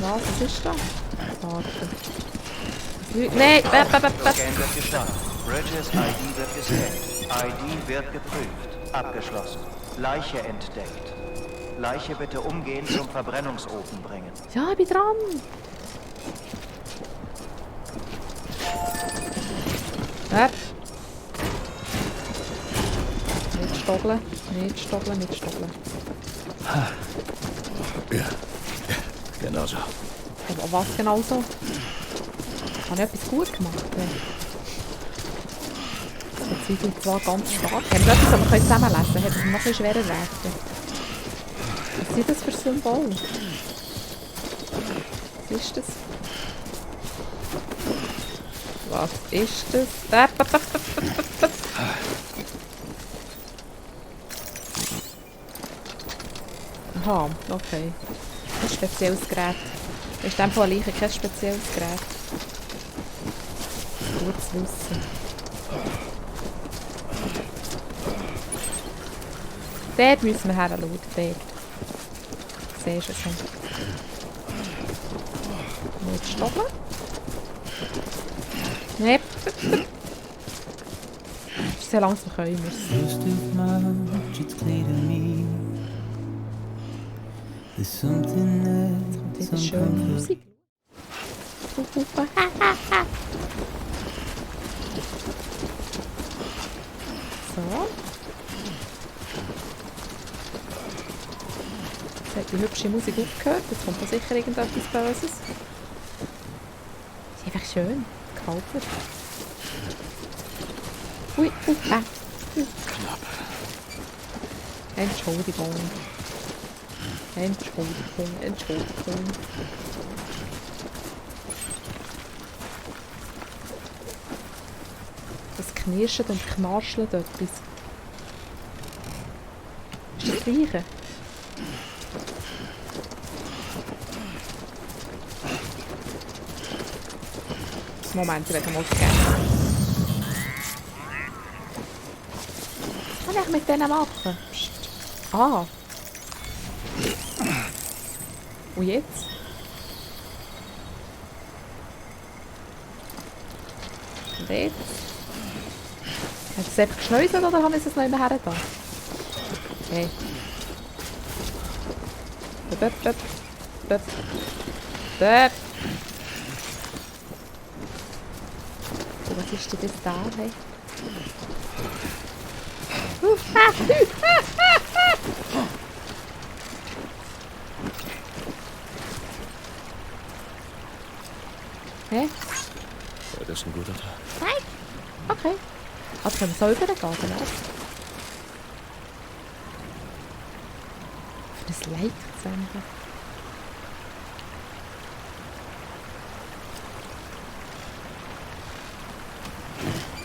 Was ist da? Warte. Nein! Scan wird gestartet. Bridges ID wird gescannt. ID wird geprüft. Abgeschlossen. Leiche entdeckt. Leiche bitte umgehend zum Verbrennungsofen bringen. Ja, ich bin dran! Nicht stoggeln, nicht stoggeln, nicht stoggeln. Ja, genau so. Aber was genau so? Habe ich etwas gut gemacht? Das bezweifle ich zwar ganz stark. Haben wir etwas, das wir zusammenlesen können? Hätte es noch ein schwerer werden. Was sind das für Symbole? Was ist das? Was ist das? Aha, okay. Ein spezielles Gerät. Das ist in dem Fall kein spezielles Gerät. Gut zu wissen. Dort müssen wir hinschauen. Dort. Siehst du es nicht? Nicht stoppen. Nein. So langsam können wir es. Jetzt kommt wieder schöne Musik. So. Jetzt hat die hübsche Musik aufgehört. Jetzt kommt da sicher irgendetwas Böses. Ist einfach schön. Gefällt mir. Ui, Knapp. Entschuldigung. Entschuldigung. Das Knirschen und Knarscheln dort etwas. Ist das Gleiche? Moment, ich werde mal scannen. Was kann ich mit denen machen? Psst. Ah. Und jetzt? Und jetzt? Hat es einfach geschneuselt oder habe ich es noch immer hergetan? Okay. Dort. Oh, was ist denn das da? Hey? Hä? Das ist ein guter Tag. Nein? Okay. Also können wir so übergehen, oder? Für das Like zu senden.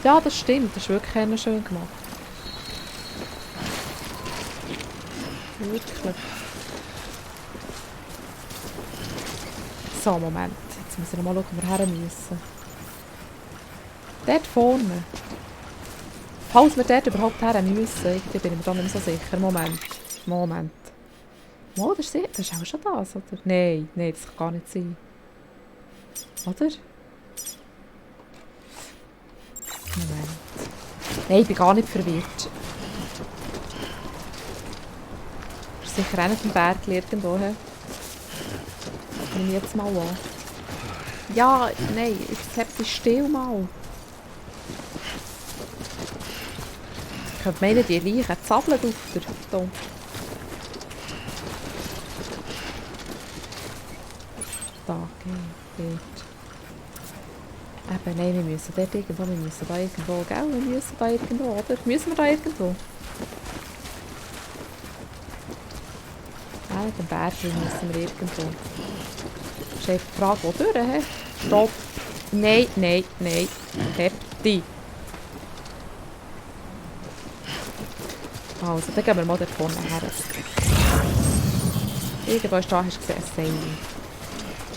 Ja, das stimmt. Das ist wirklich schön gemacht. Wirklich. So, Moment. Jetzt müssen wir mal schauen, wo wir her müssen. Dort vorne. Falls wir dort überhaupt her müssen, irgendwie bin ich mir da nicht so sicher. Moment. Oh, das ist auch schon das, oder? Nein, das kann gar nicht sein. Oder? Moment. Nein, ich bin gar nicht verwirrt. Ist sicher auch nicht im Berg irgendwo. Nehme ich jetzt mal an. Ja, nein, jetzt habt ihr still mal. Ich könnte meinen, die Leichen zappeln auf der Ton. Da, geht. Eben, nein, wir müssen dort irgendwo, wir müssen da irgendwo, gell? Wir müssen da irgendwo, oder? Müssen wir da irgendwo? Ja, den Berg müssen wir irgendwo. Das ist einfach die Frage, wo durch, hä? Stopp! Nein. Heb dich! Also, dann gehen wir mal dort vorne her. Irgendwo ist da, hast du gesehen, ein Seil.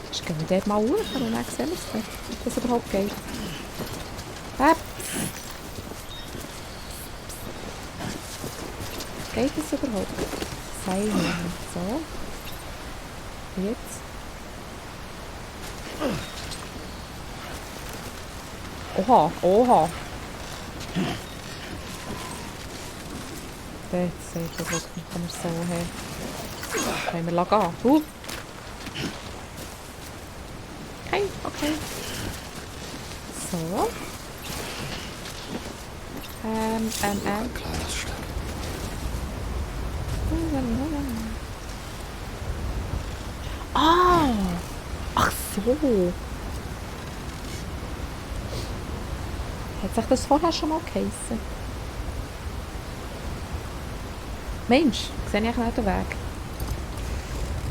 Jetzt gehen wir dort mal hoch und dann sehen wir es, ob das überhaupt geht. Geht das überhaupt? Seil nehmen. So. Und jetzt? Oha, oha. Dort seht ihr, schau, dann kann man so haben. Können wir gehen. Okay, okay. So. Kleines Stück. Ah! Ach so! Hat sich das vorher schon mal geheissen? Mensch, sehe ich nicht den Weg?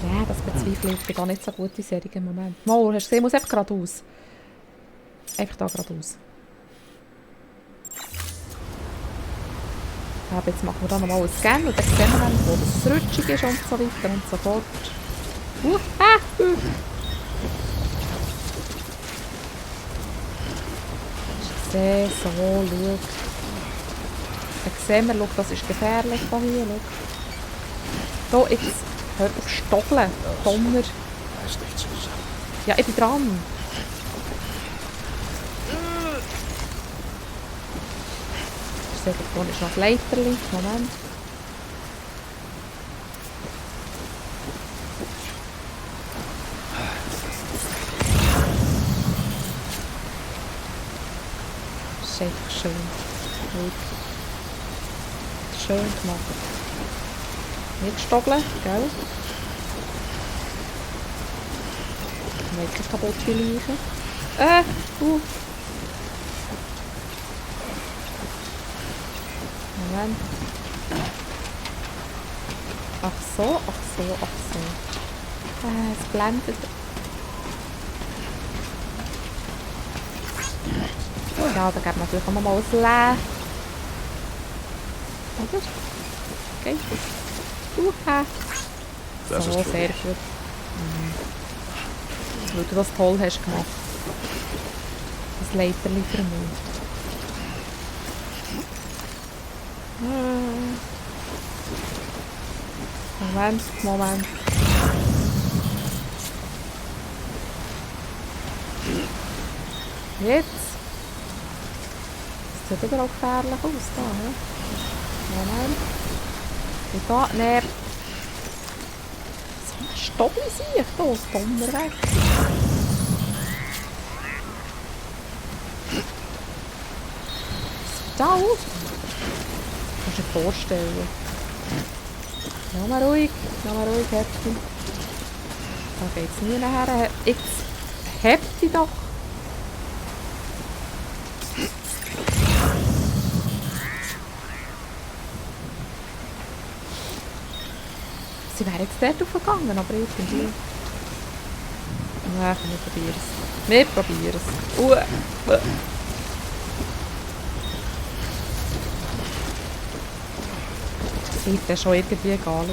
Ja, das bezweifle ich. Ich bin gar nicht so gut in solchen Momenten. Mal, hast du gesehen, ich muss einfach geradeaus. Einfach da geradeaus. Aber jetzt machen wir da nochmal einen Scan und dann sehen wir dann, wo das rutschig ist und so weiter und so fort. Ich sehe, so, schau. Dann sehen wir, schau, das ist gefährlich da hier, schau. So, jetzt, hör auf Stocheln, Donner. Reiß dich zusammen. Ja, ich bin dran. Ich sehe, da vorne ist noch ein Leiterli. Moment. Das ist einfach schön. Gut. Schön gemacht. Nicht stockeln, gell? Welche kaputte Leiche? Moment. Ach so, ach so, ach so. Es blendet. Ja, da gibt natürlich auch noch mal ein Leer. Oder? Geht das? Das So, ist für sehr dich. gut. Weil du das toll hast gemacht. Das Leiterli für mich. Moment, Moment. Jetzt. Das sieht aber auch gefährlich aus da, ne? Moment. Und da, ne. So ein Stoppel sehe ich da, das Donner weg. Was ist da aus? Kannst du dir vorstellen. Nochmal ruhig, Häppchen. Da geht's nie nachher. Jetzt hebt dich doch. Sie wäre jetzt dort aufgegangen, aber irgendwie... Ja, komm, wir probieren es. Das wird dann schon irgendwie egal.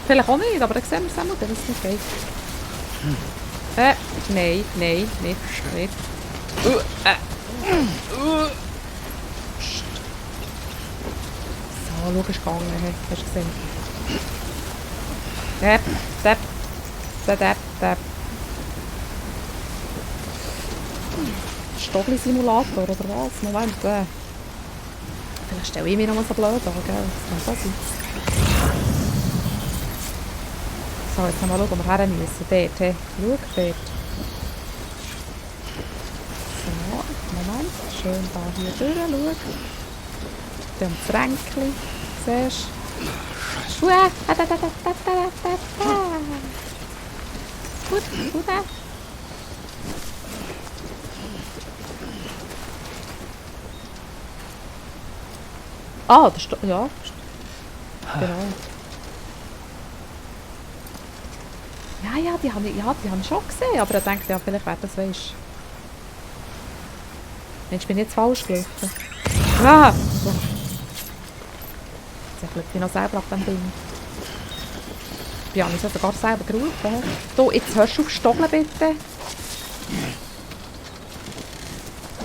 Vielleicht auch nicht, aber dann sehen wir es einmal, wenn es nicht geht. Nein, nicht. So, schau, ist gegangen. Hast du gesehen? Depp. Stockli-Simulator, oder was? Moment, Vielleicht stelle ich mich noch mal so blöd an, gell? Das kann so sein. So, jetzt mal schauen, wo wir her müssen. Dort, hey. Schau, dort. So, Moment. Schön da hier durch, schau. Dann das Ränkchen. Siehst du? Gut. Ah, das ist... Ja. Genau. Ja, die habe ich schon gesehen, aber ich dachte, ja, vielleicht wäre das, weisst. Mensch, bin ich jetzt falsch gelaufen. Ah! Jetzt bin ich noch selber ab dem Ding. Ich habe mich sogar selber gerufen. So, jetzt hörst du auf Stocheln, bitte.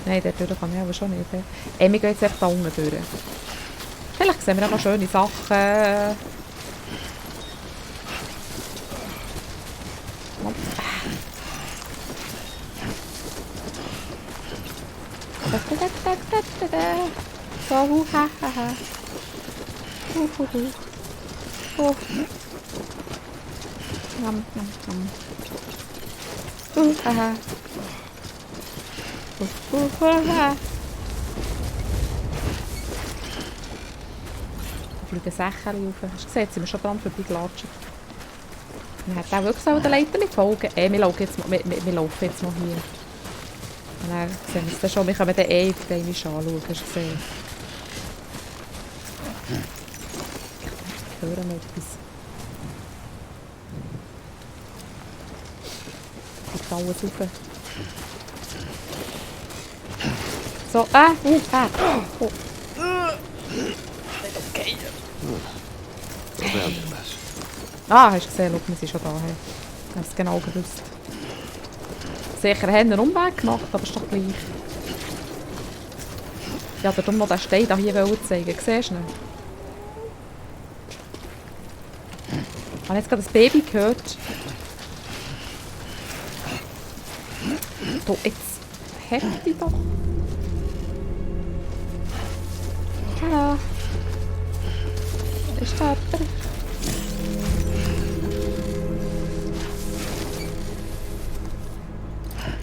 Nein, dort durch kann ich aber schon nicht. Wir gehen jetzt einfach da unten durch. Vielleicht sehen wir auch noch schöne Sachen. So, ha, ha, ha. Oh. Nom, nom, nom. Haha. Haha. Da fliegen Sächer rauf. Hast du gesehen, sind wir schon dran vorbeigelatscht. Man hätte auch wirklich so der Leiter nicht folgen. Wir laufen jetzt noch hier. Und dann sehen wir es dann schon. Wir können den irgendwann anschauen. Hast du gesehen? Ich höre noch etwas. Ich gehe alles rauf. So, oh. Okay. So werden wir das. Ah, hast du gesehen, schau, wir sind schon da. Hey. Ich habe es genau gewusst. Sicher haben einen Umweg gemacht, aber ist doch gleich. Ja, darum noch den Stein hier zeigen. Siehst du ihn? Ich habe jetzt gerade ein Baby gehört. Du, jetzt hebt dich doch. Hallo. Ist da jemand?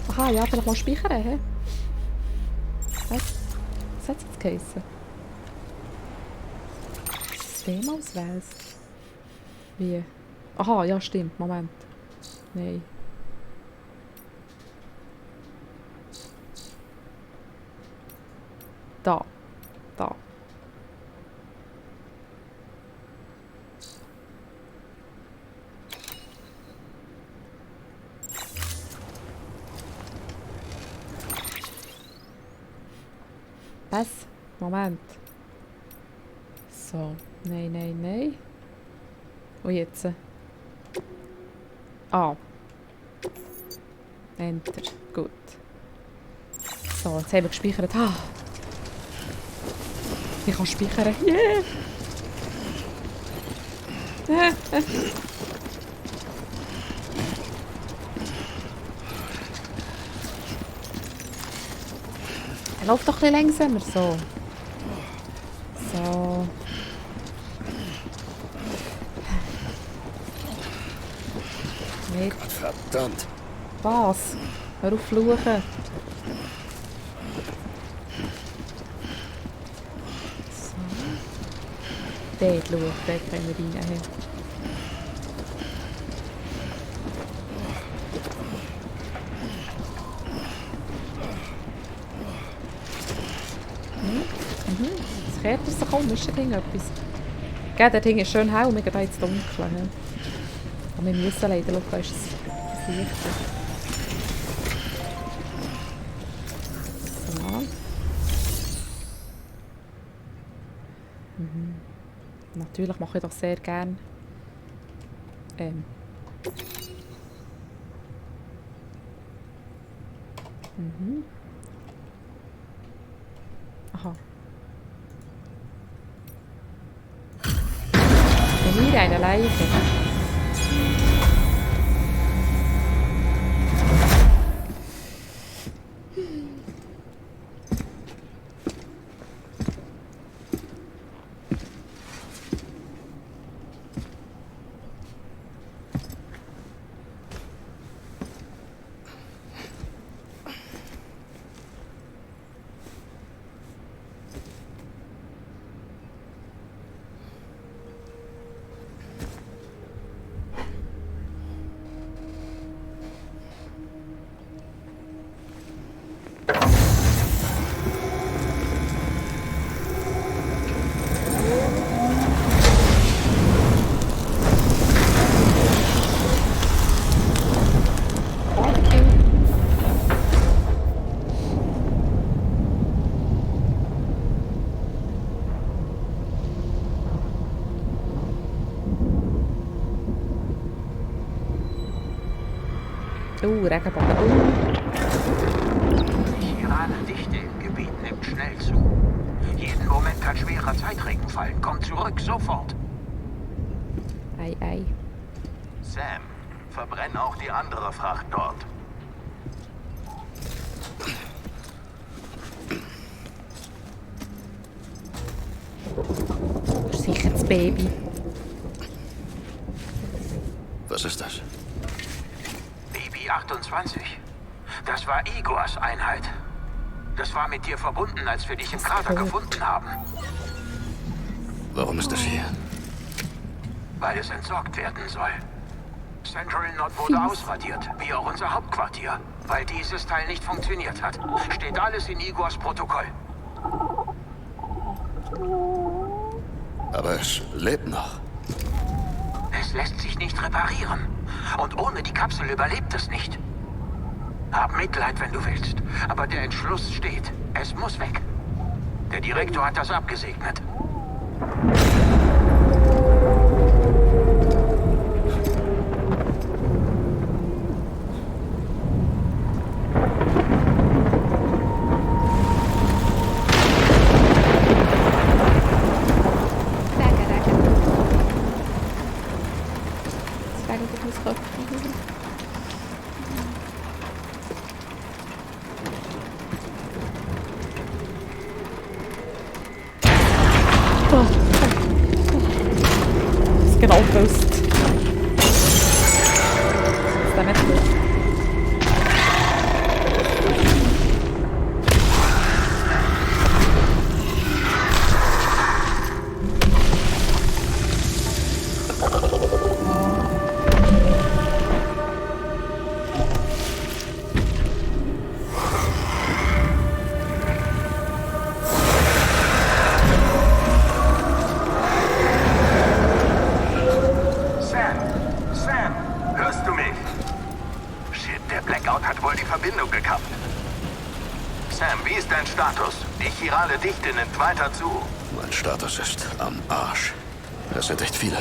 Aha, ja, vielleicht mal speichern, hä? Was hat es jetzt geheissen? Systemausweis? Wie? Aha, ja, stimmt. Moment. Nein. Da. Da. Was? Moment. So. Nein, nein, nein. Und jetzt? Ah. Enter. Gut. So, jetzt haben wir gespeichert. Ah. Ich kann speichern. Yeah! Er läuft doch ein bisschen langsamer. So. So. Nicht. Verdammt. Was? Hör auf fluchen. So. Dort, schau. Dort können wir rein. Das kehrt er sich um. Ist da etwas? Gell, der Ding ist schön hell und wir gehen jetzt dunkel. He? Aber wir müssen leider schauen, da ist das Licht. So. Natürlich mache ich doch sehr gerne. Aha. Hier eine Leiche. Regenbogen. Die gerade Dichte im Gebiet nimmt schnell zu. Jeden Moment kann schwerer Zeitregen fallen. Komm zurück, sofort. Ei, ei. Sam, verbrenn auch die andere Fracht dort. Das ist sicher das Baby. Was ist das? Baby 28. Das war Igors Einheit. Das war mit dir verbunden, als wir dich im Krater gefunden haben. Warum ist das hier? Weil es entsorgt werden soll. Central Nod wurde ausradiert, wie auch unser Hauptquartier. Weil dieses Teil nicht funktioniert hat. Steht alles in Igors Protokoll. Aber es lebt noch. Es lässt sich nicht reparieren. Und ohne die Kapsel überlebt es nicht. Hab Mitleid, wenn du willst. Aber der Entschluss steht. Es muss weg. Der Direktor hat das abgesegnet. Genau gewusst. Das ist der nicht gut. Sam, hörst du mich? Shit, der Blackout hat wohl die Verbindung gekappt. Sam, wie ist dein Status? Die chirale Dichte nimmt weiter zu. Mein Status ist am Arsch. Es sind echt viele.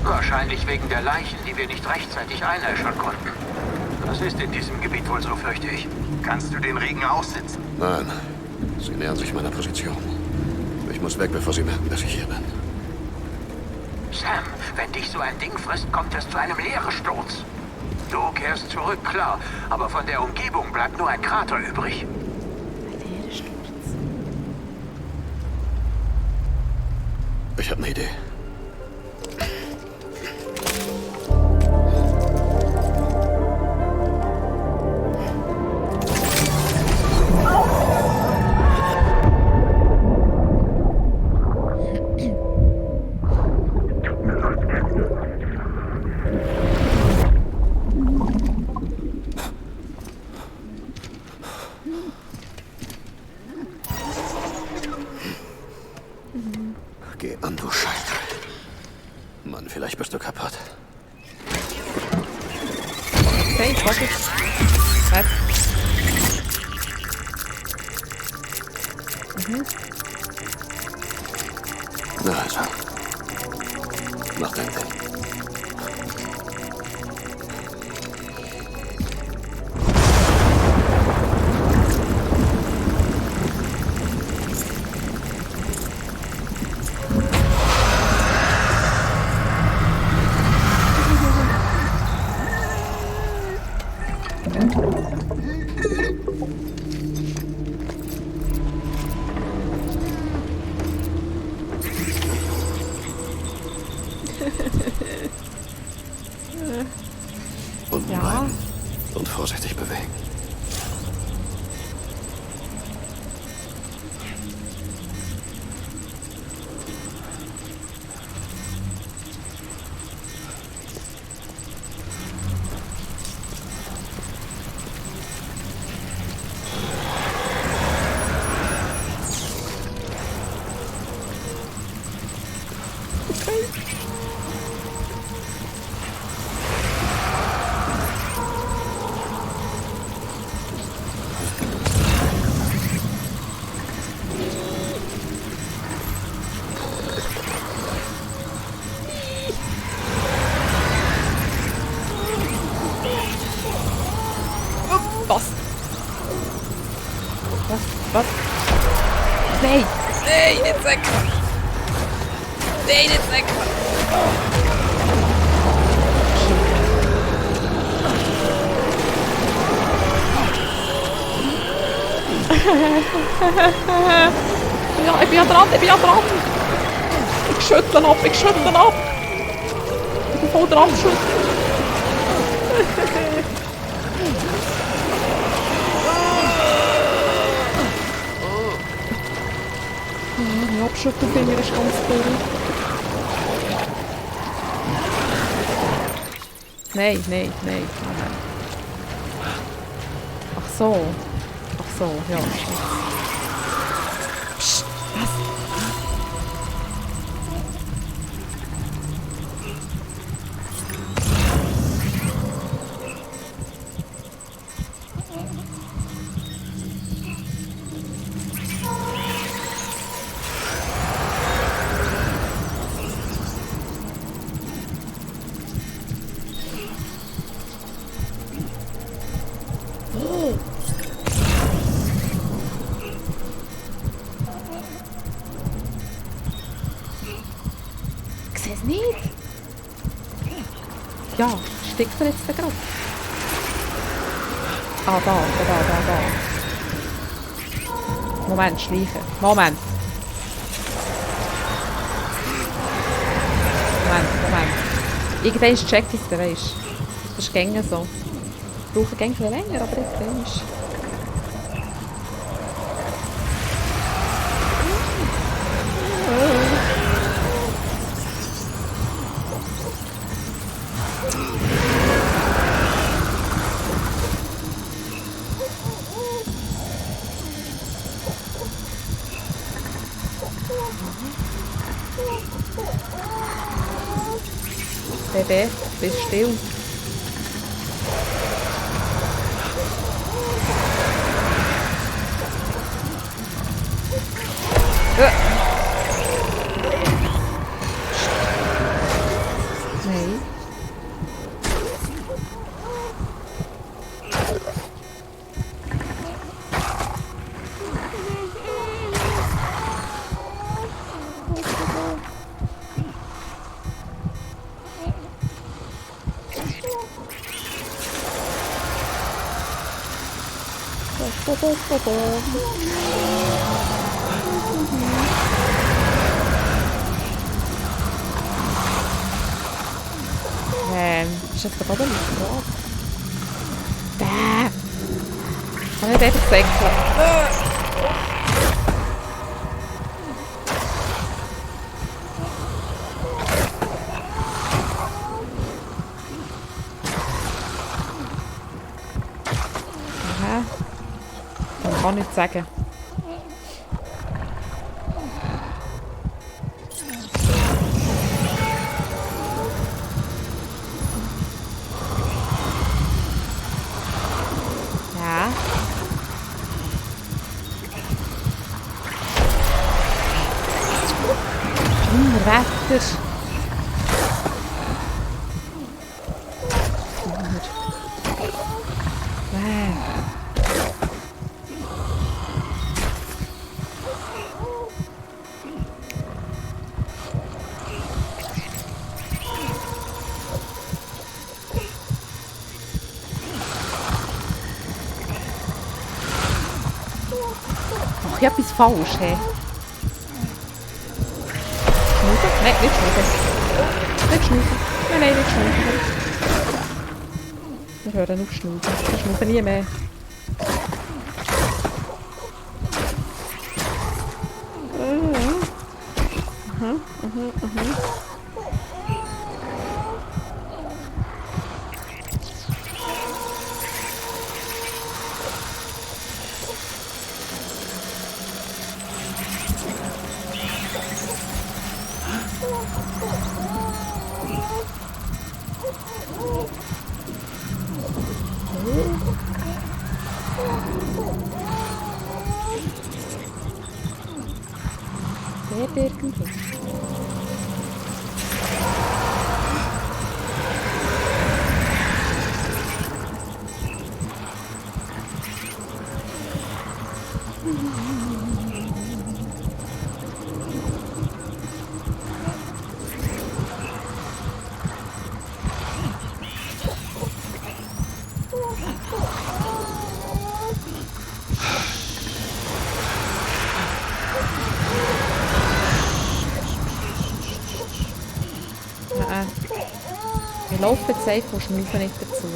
Wahrscheinlich wegen der Leichen, die wir nicht rechtzeitig einäschern konnten. Das ist in diesem Gebiet wohl so, fürchte ich. Kannst du den Regen aussitzen? Nein, sie nähern sich meiner Position. Ich muss weg, bevor sie merken, dass ich hier bin. Sam, wenn dich so ein Ding frisst, kommt es zu einem Leeresturz. Du kehrst zurück, klar, aber von der Umgebung bleibt nur ein Krater übrig. Ich habe eine Idee. Geh an, du Scheiße. Mann, vielleicht bist du kaputt. Okay, ich wollte. Was? Na also. Mach dein Ding. Unten Ja. bleiben und vorsichtig bewegen. Was? Was? Nein! Nein, nicht weg! Nein, nicht weg! Ja, ich bin ja dran, ich bin ja dran! schüttle ab, ich schüttle ab. Ich bin voll dran schütteln. Mein Abschüttelfinger ist ganz dürr. Nein, nein, nein. Ach so. Ach so, ja. Psst, was? Ich sehe es nicht. Ja, steckt er jetzt da gerade? Ah, da. Moment, schleichen. Moment. Irgendwann check ich es, weisst du. Das ist gängig so. Ich brauche gängig länger, aber jetzt weisst du. Baby, bist still. Nein. Ist jetzt gerade nicht drauf? Kann ich einfach säckeln? Aha. Man kann nichts sagen. Wetter. Ach, ich habe etwas falsch, hey. Nein, nicht schnaufen. Nicht schnaufen. Nein, nicht schnaufen. Wir hören auf schnaufen. Wir schnaufen nie mehr. Dort irgendwo. Ich laufe jetzt einfach und schnaufe nicht dazu.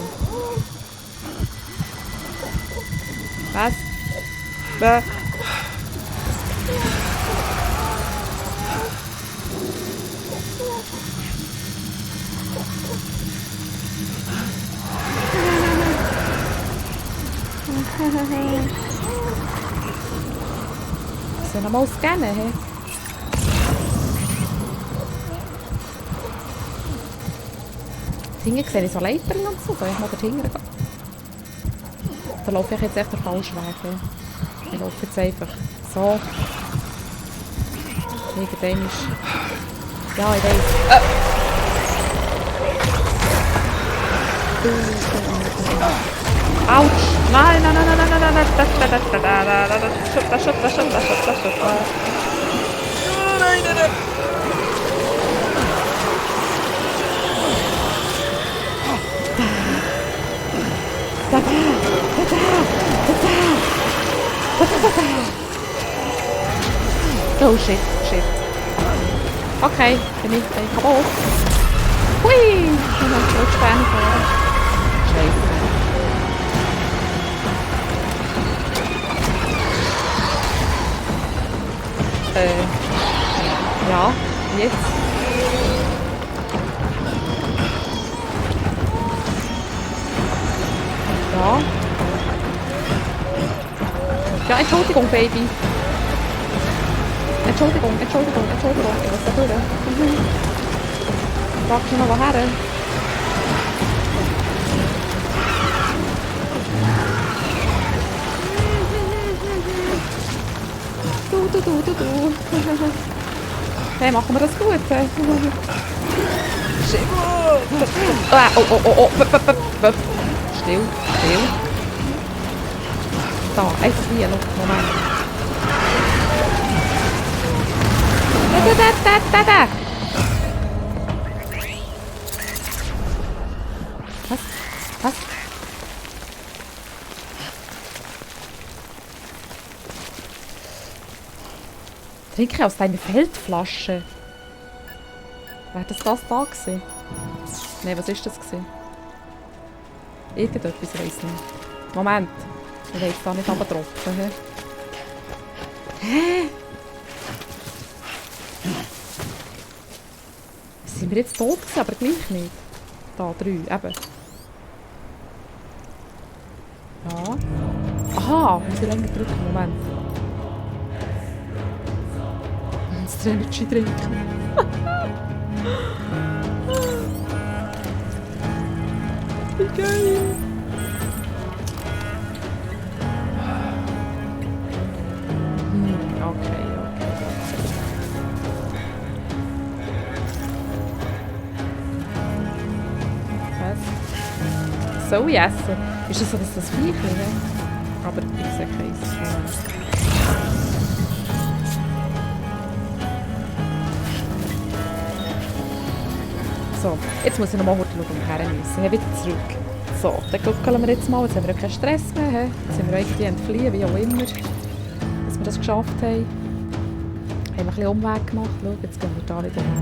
Was? Soll ich nochmal scannen? Hey? Hinten sehe ich so Leitern und so. Soll ich mal dahinter gehen? Da laufe ich jetzt echt den falschen Weg. Hey? Ich laufe jetzt einfach so. Irgendwann ist... Ja, ich weiss. Autsch! Nein, nein, nein, nein, nein, nein, nein, das stimmt. Nein, nein, nein. Oh shit, shit. Okay, bin ich kaputt. Hui! Ich habe noch Rückspäne vor. Scheiße. Ja, jetzt. Ja. Ja, Entschuldigung, Baby. Entschuldigung. Ich muss da durch. Frag dich noch woher. Du. Hey, machen wir das gut? Oh. Still. Da, einfach hier, Moment. Da. Was? Trinke aus deiner Feldflasche. Wäre das da gewesen? Nein, was ist das gewesen? Irgendetwas, ich weiss nicht. Moment. Ich will jetzt da nicht runtertropfen. Hä? Sind wir jetzt tot gewesen, aber gleich nicht? Da, 3, eben. Ja. Aha, muss ich länger drücken, Moment. Das Energy trinken. Wie geil! Okay. Was? Soll ich essen? Ist das so, dass das Viech ist? Aber ich sehe keins. So, jetzt muss ich noch mal schauen, wo wir her müssen. Wieder zurück. So, dann gucken wir jetzt mal. Jetzt haben wir keinen Stress mehr. Jetzt sind wir irgendwie entfliehen, wie auch immer. Dass wir das geschafft haben. Haben wir ein bisschen Umweg gemacht. Schau, jetzt gehen wir da wieder her.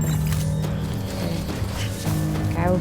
Okay. Gell?